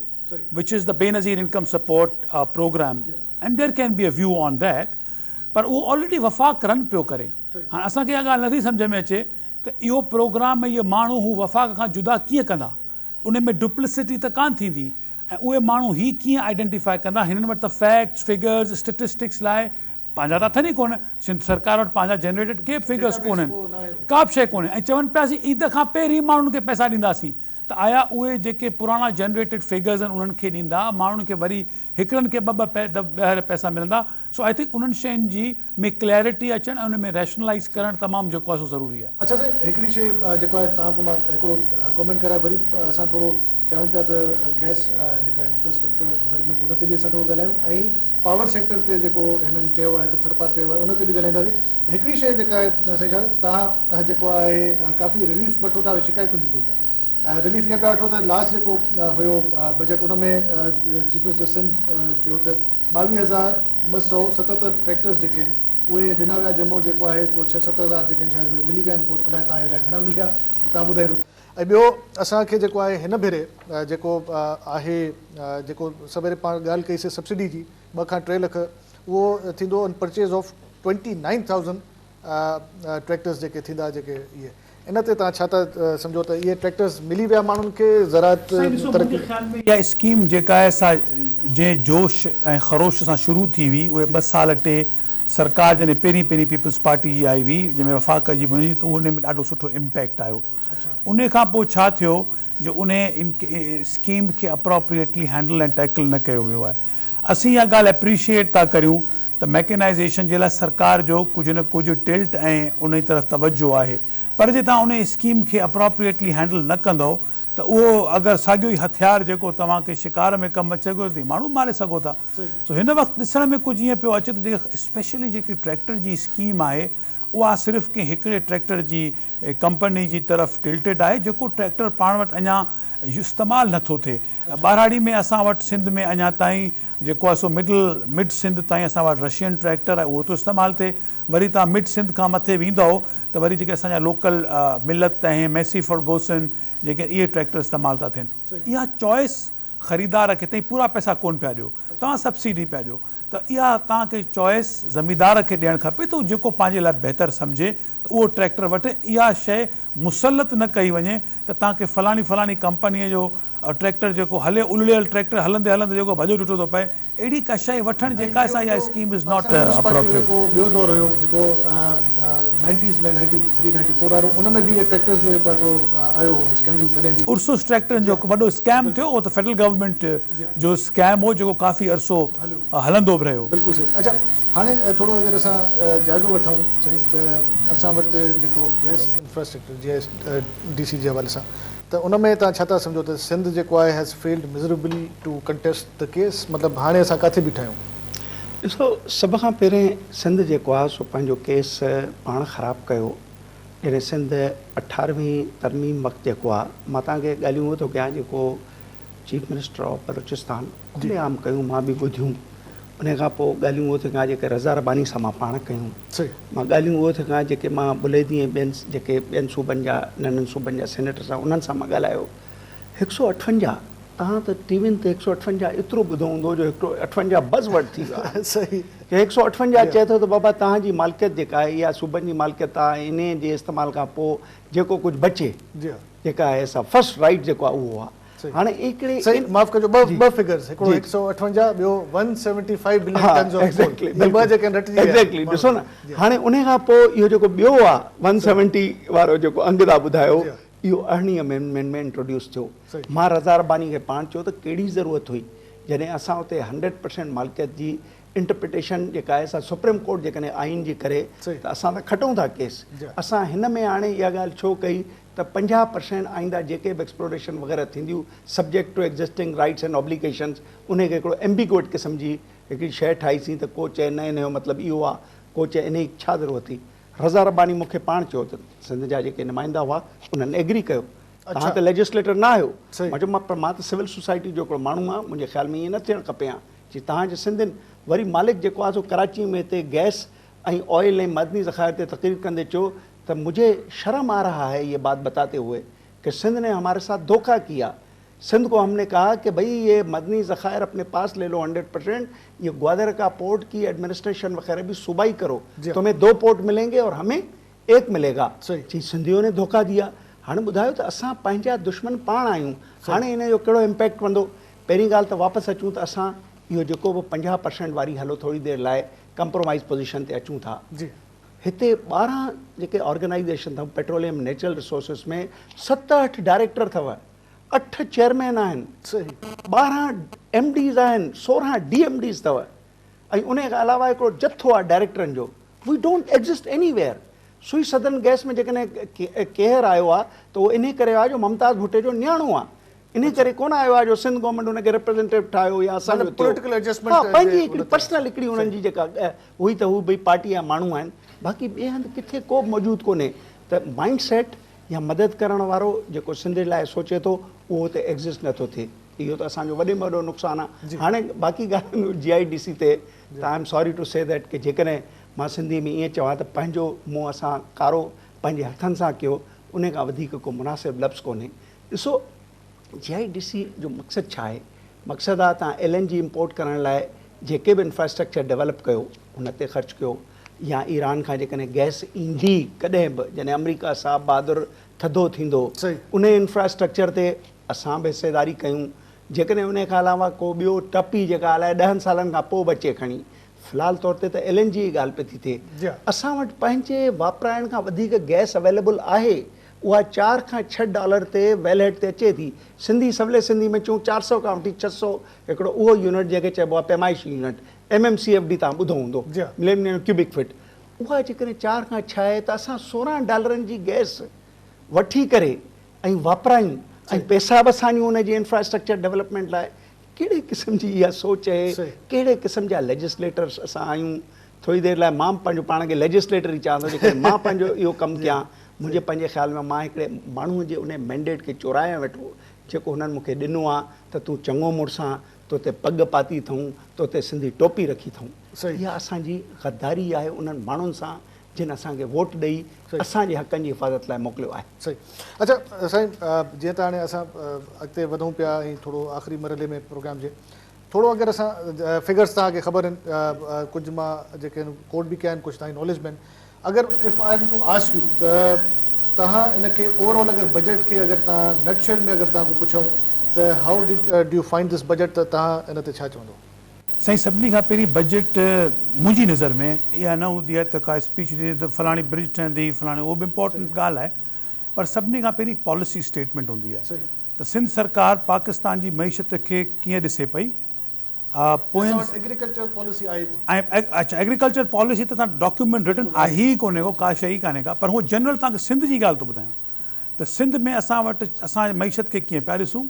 which is the Benazir Income Support Program and there can be a view on that پر اهو آلريڊي وفاق رن پيو ڪري هاڻ اسان کي اها ڳالهه نٿي سمجهه ۾ اچي ته اهو پروگرام ۽ اهي ماڻهو هو وفاق کان جدا ڪيئن ڪندا ان ۾ ڊپلسٽي ته ڪانه ٿيندي ۽ اهي ماڻهو هي ڪيئن آئيڊنٽيفائي ڪندا هنن وٽ ته فيڪٽس فگرز اسٽيٽسٽڪس لاء پنهنجا ته اٿن ئي ڪونه سنڌ سرڪار وٽ پنهنجا جنريٽيڊ ڪي به فگرز ڪونهن ڪا به شيء ڪونهي ۽ چون پيا اسين عيد کان پهرين ماڻهن کي پئسا ڏينداسين ته آيا اهي جيڪي پراڻا جنريٽيڊ فگرز آهن انهن کي ڏيندا، ماڻهن کي وري هڪڙن کي ٻه ٻه ٻيهر پئسا ملندا، سو I think انهن شين جي ۾ ڪليرٽي اچڻ ۽ ان ۾ ريشنلائيز ڪرڻ تمام جيڪو آهي سو ضروري آهي. اڇا سائين هڪڙي شي جيڪو آهي توهان کان مان هڪڙو ڪمينٽ ڪرايان وري اسان ٿورو چاهيون پيا ته گئس جيڪا انفراسٽرڪچر ڊولپمينٽ ان تي به اسان ٿورو ڳالهايون ۽ پاور سيڪٽر تي جيڪو هنن چيو آهي ته ٿرپارڪر ڪيو آهي ان تي به ڳالهائينداسين هڪڙي شيء جيڪا آهي سائين شاهه توهان جيڪو آهي ڪافي رليف وٺو ٿا شڪايتون به ڪيو پيا رليف ائين پيا وٺو ته لاسٽ جيڪو هيو بجيٽ ان ۾ چيف منسٽر سنڌ چيو ته 22,277 ٽريڪٽرز جيڪي آهن اهي ڏنا ويا جنهن مان جيڪو آهي ڪو ڇهه ست هزار جيڪي آهن شايد اهي ملي ويا آهن پوء الائي توهان الائي گهڻا مليا اهو توهان ٻڌائيندو. ۽ ٻيو اسان کي جيڪو آهي هن ڀيري جيڪو آهي جيڪو سويري پاڻ ڳالهه ڪئي سي سبسڊي جي 2 کان 3 لک اهو ٿيندو ان پرچيز آف 29,000 ٽريڪٽرز جيڪي ٿيندا جيڪي اهي ان تي توهان ڇا ٿا سمجهو ته اهي ٽريڪٽرز ملي ويا ماڻهن کي زراعت سائين ڏسو ترقي. منهنجي خيال ۾ اها اسڪيم جيڪا آهي سا جنهن جوش ۽ خروش سان شروع ٿي هئي اهي ٻه سال ٽي سرڪار جڏهن پهرين پهرين پيپلز پارٽي جي آئي هئي جنهن ۾ وفاق جي به هئي ته ان ۾ ڏاڍو سٺو امپيڪٽ آيو ان کان پوء ڇا ٿيو جو ان اسڪيم کي اپراپريٽلي هينڊل ۽ ٽيڪل نه ڪيو ويو آهي اسين اها ڳالهه اپريشيئيٽ ٿا ڪريون ته ميڪنائيزيشن جي لاء سرڪار جو ڪجهه نه ڪجهه ٽلٽ ۽ انهي طرف توجهه آهي پر جي توهان انهي اسڪيم کي اپراپريٽلي هينڊل نه ڪندؤ ته اهو اگر ساڳيو ئي هٿيار جيڪو توهان کي شڪار ۾ ڪم اچي سگهيو ٿي ماڻهو ماري سگهو ٿا سو هن وقت ڏسڻ ۾ ڪجهه ائين پيو اچي ته جيڪي اسپيشلي جيڪي ٽريڪٽر جي اسڪيم آهي اها صرف ڪنهن هڪڙي ٽريڪٽر جي ڪمپني جي طرف ٽلٽيڊ آهي جيڪو ٽريڪٽر پاڻ وٽ اڃا استعمال نه ٿو ٿئي ٻهراڙي ۾ اسان وٽ سنڌ ۾ اڃا تائين جيڪو آهي سو مڊل مڊ سنڌ تائين اسان وٽ رشين ٽريڪٽر آهي اهو ٿو استعمال ٿئي وري توهان مڊ سنڌ کان مٿي ويندؤ ته وري جيڪي اسان جا لوڪل ملت ۽ ميسي فرگوسن جيڪي اهي ٽريڪٽر استعمال ٿا ٿين اها چوائس خريدار کي تئين پورا پئسا ڪون پيا ڏيو توهان سبسڊي پيا ڏيو ته اها توهان کي چوائس زميندار کي ڏيڻ کپي ته هو جيڪو پنهنجي لاء بهتر سمجهي ته اهو ٽريڪٽر وٺي اها شيء مسلط نه ڪئي وڃي ته توهان کي فلاڻي فلاڻي ڪمپنيء جو ٽريڪٽر جيڪو هلي الڙيل ٽريڪٽر هلندي هلندي جيڪو ڀڄيو ٽٽو ٿو پئي اهڙي ڪا شيء وٺڻ جيڪا سا اها scheme is not Pakistan peoples party جو اپروپريٽ. جيڪو ٻيو دور هيو جيڪو nineties ۾ ninety three ninety four وارو ان ۾ به اهي ٽريڪٽرز جو جيڪو هڪڙو آيو هو اسڪينڊل تڏهن به. ارسوس ٽريڪٽرن جو هڪ وڏو اسڪيم ٿيو اهو ته فيڊرل گورنمينٽ جو اسڪيم هو جيڪو ڪافي عرصو هلندو به رهيو. بلڪل صحيح اڇا هاڻي ٿورو اگر اسان جائزو وٺون سائين ته اسان وٽ جيڪو gas infrastructure G I D C جي حوالي سان ته ان ۾ توهان ڇا ٿا سمجهو ته سنڌ جيڪو آهي has failed miserably to contest the case مطلب هاڻي اسان ڪاٿي بيٺا آهيون؟ ڏسو سڀ کان پهرين سنڌ جيڪو آهي سو پنهنجو ڪيس پاڻ خراب ڪيو جڏهن سنڌ اٺاروين ترميم وقت جيڪو آهي مان توهان کي ڳالهيون اهو ٿو ڪيان جيڪو چيف منسٽر آف بلوچستان کلي عام ڪيون مان به ٻڌيون ان کان پوء ڳالهيون اهو ٿو ڪيان جيڪي رضا رباني سان مان پاڻ ڪيون مان ڳالهيون اهو ٿو ڪيان جيڪي مان بليدي ۽ ٻين جيڪي ٻين صوبن جا ننڍن صوبن جا سينيٽرس آهن انهن سان مان ڳالهايو هڪ سو اٺونجاهه توهان ته ٽي وين تي هڪ سو اٺونجاهه ايترو ٻڌو هوندو جو هڪ اٺونجاهه بز ورڊ ٿي ويو آهي ڪي هڪ سو اٺونجاهه چئي ٿو ته بابا توهان جي مالڪيت جيڪا آهي اها صوبن جي مالڪيت آهي ۽ انهي جي استعمال کان پوء جيڪو ڪجهه بچي جيڪا آهي سا فرسٽ رائيٽ جيڪو آهي اهو آهي هاڻي هڪڙي سائين معاف ڪجو ٻه ٻه فگرز هڪڙو 158 ٻيو 175 بلين ٽنز آف ڪول اهي ٻه جيڪي آهن رٽجي ويا ايگزيڪٽلي ڏسو نه هاڻي انهي کان پوء اهو جيڪو ٻيو آ 170 وارو جيڪو انگ تان ٻڌايو اهو ارڙهين امينڊمينٽ ۾ انٽروڊيوس ٿيو مان رضا رباني کي پاڻ چيو ته ڪهڙي ضرورت هئي جڏهن اسان اتي 100% مالڪيت جي انٽرپريٽيشن جيڪا آهي سا سپريم ڪورٽ جيڪڏهن آئين جي ڪري ته اسان ته کٽون ٿا ڪيس اسان هن ۾ آڻي اها ڳالهه ڇو ڪئي ته 50 پرسينٽ آئنده جيڪي به ايڪسپلوريشن وغيره ٿينديون subject to existing rights and obligations انهي کي هڪڙو ايمبيگوئٽ قسم جي هڪڙي شيء ٺاهي سين ته ڪو چئي نه انهي جو مطلب اهو آ ڪو چئي انهي جي ڇا ضرورت هئي رضا رباني مون کي پاڻ چيو ته سنڌ جا جيڪي نمائندا هئا انهن ايگري ڪيو توهان ته ليجسليٽر نه آهيو مان چيو پر مان ته سول سوسائٽي جو هڪڙو ماڻهو آهيان منهنجي خيال ۾ ائين نه ٿيڻ کپي ها چي توهان جي سنڌين وري مالڪ جيڪو آ سو ڪراچي ۾ هتي گئس ۽ آئل ۽ معدني ذخائر تي تقرير ڪندي چيو ته مجهي شرم آ رها هي يه بات بتاتي هوئي ڪه سنڌ ني هماري ساٿ ڌوکا ڪيا سنڌ ڪو هم ني ڪها ڪه ڀئي يه مدني ذخائر اپني پاس لي لو هنڊريڊ پرسينٽ يه گوادر ڪا پورٽ ڪي ايڊمنسٽريشن وغيره ڀي صوبائي ڪرو تمهين دو پورٽ ملين گي اور همين ايڪ ملي گا چي سنڌيو ني ڌوکا ديا هاڻي ٻڌايو ته اسان پنهنجا دشمن پاڻ آهيون هاڻي ان جو ڪهڙو امپيڪٽ پوندو پهرين ڳالهه ته واپس اچون ته اسان اهو جيڪو به 50 پرسينٽ واري هلو ٿوري دير لاء ڪمپرومائز پوزيشن تي اچون ٿا هتي 12 جيڪي آرگنائيزيشن اٿو پيٽروليم نيچرل ريسورسز ۾ ست اٺ ڊائريڪٽر اٿو اٺ چيئرمين آهن 12 ايم ڊيز آهن 16 ڊي ايم ڊيز اٿو ۽ ان کان علاوه هڪڙو جٿو آهي ڊائريڪٽرن جو we don't exist anywhere Sui southern gas ۾ جيڪڏهن ڪيهر آيو آهي ته اهو انهي ڪري آيو جو ممتاز ڀٽي جو نياڻو آهي انهي ڪري ڪونه آيو آهي جو سنڌ گورنمينٽ ان کي ريپريزينٽيو ٺاهيو يا اسان جو ٿيو ها پنهنجي هڪڙي پرسنل هڪڙي انهن جي جيڪا هئي ته هو ڀئي پارٽي جا ماڻهو آهن باقي ٻئي هنڌ ڪٿي ڪو به موجود ڪونهي ته مائنڊ سيٽ يا مدد ڪرڻ وارو جيڪو سنڌ لاء سوچي ٿو اهو اتي ايگزسٽ نٿو ٿئي اهو ته اسان جو وڏي ۾ وڏو نقصان آهي هاڻي باقي ڳالهه جي I D C تي ته I am sorry to say that ڪي جيڪڏهن مان سنڌي ۾ ائين چوان ته پنهنجو منهن اسان ڪارو پنهنجي هٿن سان ڪيو انهي کان وڌيڪ ڪو مناسب لفظ ڪونهي ڏسو جي I D C جو مقصد ڇا آهي؟ مقصد آهي توهان ايل اين جي امپورٽ ڪرڻ لاء جيڪي به انفراسٽرڪچر ڊيولپ ڪيو ان تي خرچ ڪيو، يا ايران کان جيڪڏهن گئس ايندي ڪڏهن به جڏهن آمريڪا صاحب بهادر ٿڌو ٿيندو انهي انفراسٽرڪچر تي اسان به حصيداري ڪيون جيڪڏهن انهي کان علاوه ڪو ٻيو ٽپي جيڪا الائي ڏهن سالن کان پوء به اچي کڻي في الحال طور تي ته ايل اين جي جي ڳالهه پئي ٿي ٿئي اسان وٽ پنهنجي واپرائڻ کان وڌيڪ گئس اويليبل آهي اها چار کان ڇهه ڊالر تي ويل هيڊ تي اچي ٿي سنڌي سولي سنڌي ۾ چئون 400 کان وٺي 600 هڪڙو اهو يونٽ جنهن کي چئبو آهي پيمائشي unit M M C F D توهان ٻڌو هوندو ملين ڪيوبڪ فٽ اها جيڪڏهن چار کان ڇهه آهي ته اسان 16 ڊالرن جي گئس وٺي ڪري ۽ واپرايون ۽ پئسا به اسان ڏيون ان جي انفراسٽرڪچر ڊولپمينٽ لاء ڪهڙي قسم جي اها سوچ اهي ڪهڙي قسم جا ليجسليٽرس اسان آهيون ٿوري دير لاء مان به پنهنجو پاڻ کي ليجسليٽر ئي چوان ٿو جيڪڏهن مان پنهنجو اهو ڪم ڪيان منهنجي پنهنجي خيال ۾ مان هڪڙي ماڻهو جي ان مينڊيٽ کي چورايان ويٺو جيڪو هنن مون کي ڏنو آهي ته تون چڱو مڙس آن تو تي پڳ پاتي اٿئون تو تي سنڌي ٽوپي رکي اٿئون اها اسان جي غداري آهي انهن ماڻهن سان جن اسان کي ووٽ ڏئي اسان جي حقن جي حفاظت لاء موڪليو آهي. صحيح اڇا سائين جيئن ته هاڻي اسان اڳتي وڌون پيا ۽ ٿورو آخري مرحلي ۾ پروگرام جي ٿورو اگر اسان فگرس توهان کي خبر آهن ڪجهه مان جيڪي آهن ڪوٽ به ڪيا آهن ڪجهه توهان جي ناليج ۾ آهن اگر if I am to ask you ته توهان ان کي اوور آل اگر بجيٽ کي اگر توهان نٽ شيل ۾ اگر توهان کان پڇون ته how did you find this budget ته توهان ان تي ڇا چوندو؟ سائين سڀني کان پهرين بجيٽ منهنجي نظر ۾ اها نه هوندي آهي ته ڪا اسپيچ هوندي ته فلاڻي برج ٺهندي فلاڻي اهو به امپورٽنٽ ڳالهه آهي پر سڀني کان پهرين پاليسي اسٽيٽمينٽ هوندي آهي ته سنڌ سرڪار پاڪستان جي معيشت کي ڪيئن ڏسي پئي پوئين اسان وٽ ايگريڪلچر پاليسي آهي ڪونه. ۽ اڇا ايگريڪلچر پاليسي ته اسان ڊاڪيومينٽ رٽن آهي ئي ڪونهي ڪو ڪا شيء ئي ڪانهي ڪا پر هو جنرل توهان کي سنڌ جي ڳالهه ٿو ٻڌايان ته سنڌ ۾ اسان وٽ اسان معيشت کي ڪيئن پيا ڏسون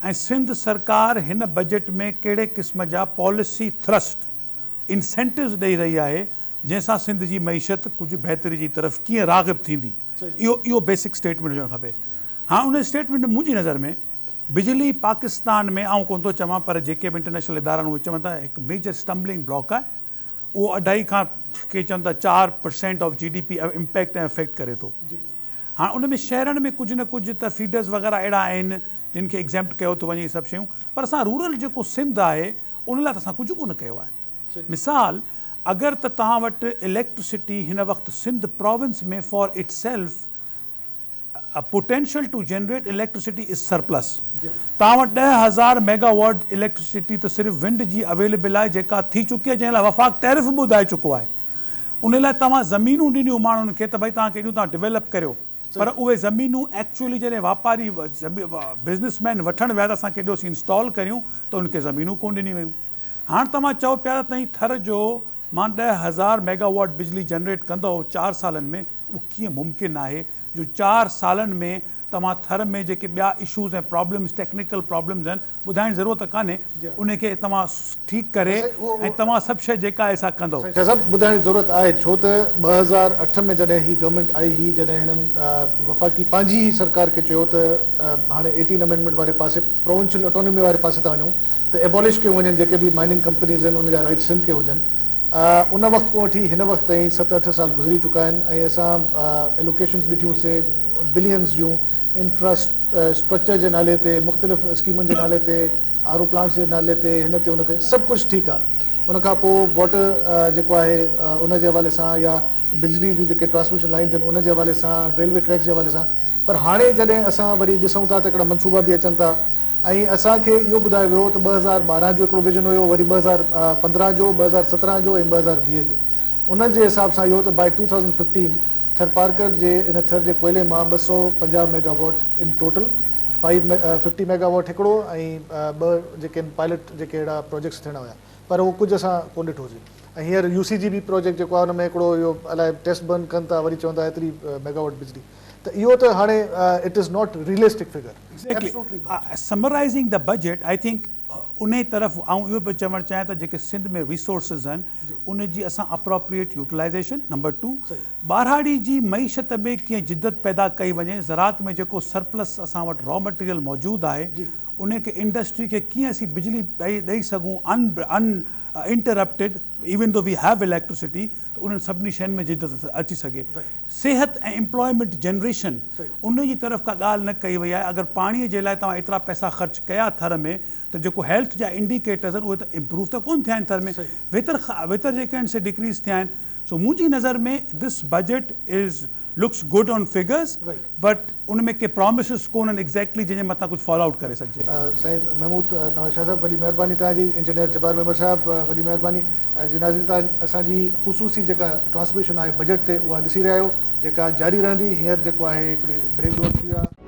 ۽ سنڌ سرڪار هن بجيٽ ۾ ڪهڙي قسم جا پاليسي ٿرسٽ، انسينٽوز ڏئي رهي آهي جنهن سان سنڌ جي معيشت ڪجهه بهتري جي طرف ڪيئن راغب ٿيندي اهو اهو بيسڪ اسٽيٽمينٽ هجڻ کپي. هاڻ ان اسٽيٽمينٽ ۾ منهنجي نظر ۾ بجلي پاڪستان ۾ آئون ڪونه ٿو چوان پر جيڪي به انٽرنيشنل ادارا آهن اهي چون ٿا هڪ ميجر اسٽمبلنگ بلاڪ آهي اهو اڍائي کان ڪي چون ٿا 4% of G D P impact ۽ effect ڪري ٿو. هاڻ ان ۾ شهرن ۾ ڪجهه نه ڪجهه ته فيڊرز وغيره اهڙا آهن جن کي ايگزيمپٽ ڪيو ٿو وڃي اهي سڀ شيون پر اسان رورل جيڪو سنڌ آهي ان لاء ته اسان ڪجهه ڪونه ڪيو آهي مثال اگر ته توهان وٽ اليڪٽرسٽي هن وقت Sindh province ۾ for itself potential to generate electricity is surplus توهان وٽ 10,000 ميگا واٽ اليڪٽرسٽي ته صرف ونڊ جي اويليبل آهي جيڪا ٿي چڪي آهي جنهن لاء وفاق ٽيرف به ٻڌائي چڪو آهي ان لاء توهان زمينون ڏنيون ماڻهن کي ته ڀئي توهان کي ڏيون توهان ڊويلپ ڪريو پر اهي زمينون ايڪچوئلي جڏهن واپاري بزنس مين وٺڻ ويا ته اسان کي ڏيو اسين انسٽال ڪريون ته انهن کي زمينون ڪونه ڏنيون ويون هاڻ توهان چئو پيا ته تئين ٿر جو مان 10,000 ميگا واٽ بجلي جنريٽ ڪندو چار سالن ۾ اهو ڪيئن ممڪن آهي جو چار سالن ۾ توهان ٿر ۾ جيڪي ٻيا اشوز ۽ پرابلمز ٽيڪنيڪل پرابلمز آهن ٻڌائڻ جي ضرورت ڪانهي انهي کي توهان ٺيڪ ڪري ۽ توهان سڀ شيء جيڪا آهي سا ڪندؤ. سائين شاهه صاحب ٻڌائڻ جي ضرورت آهي ڇو ته 2008 ۾ جڏهن هي گورنمينٽ آئي هئي جڏهن هنن وفاقي پنهنجي ئي سرڪار کي چيو ته هاڻي ايٽين امينڊمينٽ واري پاسي پروونشل اٽونومي واري پاسي ٿا وڃون ته ابالش ڪيون وڃن جيڪي به مائننگ ڪمپنيز آهن ان جا رائٽس سنڌ کي هجن ان وقت کان وٺي هن وقت تائين ست اٺ سال گذري چڪا آهن ۽ اسان الوڪيشنز ڏٺيون سي بلينز جون انفراسٽرڪچر جي نالي تي مختلف اسڪيمن جي نالي تي آر او پلانٽس جي نالي تي هن تي ان تي سڀ ڪجهه ٺيڪ آهي ان کان پوء واٽر جيڪو آهي ان جي حوالي سان يا بجلي جون جيڪي ٽرانسميشن لائنز آهن ان جي حوالي سان ريلوي ٽريڪس جي حوالي سان پر هاڻي جڏهن اسان وري ڏسون ٿا ته هڪڙا منصوبا به اچن ٿا ۽ اسان کي اهو ٻڌايو ويو ته 2012 جو هڪڙو ويزن هيو وري 2015 جو، 2017 جو ۽ 2020 جو ان جي حساب سان اهو ته باء 2015 ٿرپارڪر جي ان ٿر جي ڪوئلي مان 250 mega watt in total 550 mega watt هڪڙو ۽ ٻه جيڪي آهن پائلٽ جيڪي اهڙا پروجيڪٽس ٿيڻا هيا پر اهو ڪجهه اسان ڪونه ڏٺوسين ۽ هينئر يو سي جي بي پروجيڪٽ جيڪو آهي ان ۾ هڪڙو اهو الائي ٽيسٽ برن ڪن ٿا وري چون ٿا ايتري ميگا واٽ بجلي ته اهو ته هاڻي it is not realistic figure. Exactly summarising the budget I think انهي طرف آئون اهو پيو چوڻ چاهيان ته جيڪي سنڌ ۾ ريسورسز آهن ان جي اسان اپراپريٽ يوٽيلائيزيشن نمبر ٽو ٻهراڙي جي معيشت ۾ ڪيئن جدت پيدا ڪئي وڃي زراعت ۾ جيڪو سرپلس اسان وٽ را مٽيريل موجود آهي انهي کي انڊسٽري کي ڪيئن اسين بجلي ڏئي سگهون uninterrupted even though we have electricity ته انهن سڀني شين ۾ جدت اچي سگهي. صحت ۽ ايمپلائمينٽ جنريشن ان جي طرف ڪا ڳالهه نه ڪئي وئي آهي اگر پاڻي جي لاء توهان ايترا پئسا خرچ ڪيا ٿر ۾ ته جيڪو هيلٿ جا انڊيڪيٽرز آهن اهي ته امپروو ته ڪونه ٿيا آهن ٿر ۾ ويتر ويتر جيڪي آهن سي ڊڪريز ٿيا آهن سو منهنجي نظر ۾ this budget is looks good on figures but in ۾ K promises ڪونهن ايگزيڪٽلي جنهن جي مٿان ڪجهه فالو آئوٽ ڪري سگهجي. سائين محمود نواز شاهه صاحب وڏي مهرباني توهان جي، انجنيئر جبار ميمڻ صاحب وڏي مهرباني جي ناظرين توهان اسان جي خصوصي جيڪا ٽرانسميشن آهي بجيٽ تي اها ڏسي رهيا آهيو جيڪا جاري رهندي هينئر جيڪو آهي هڪڙي بريڪ جو وقت ٿي ويو آهي.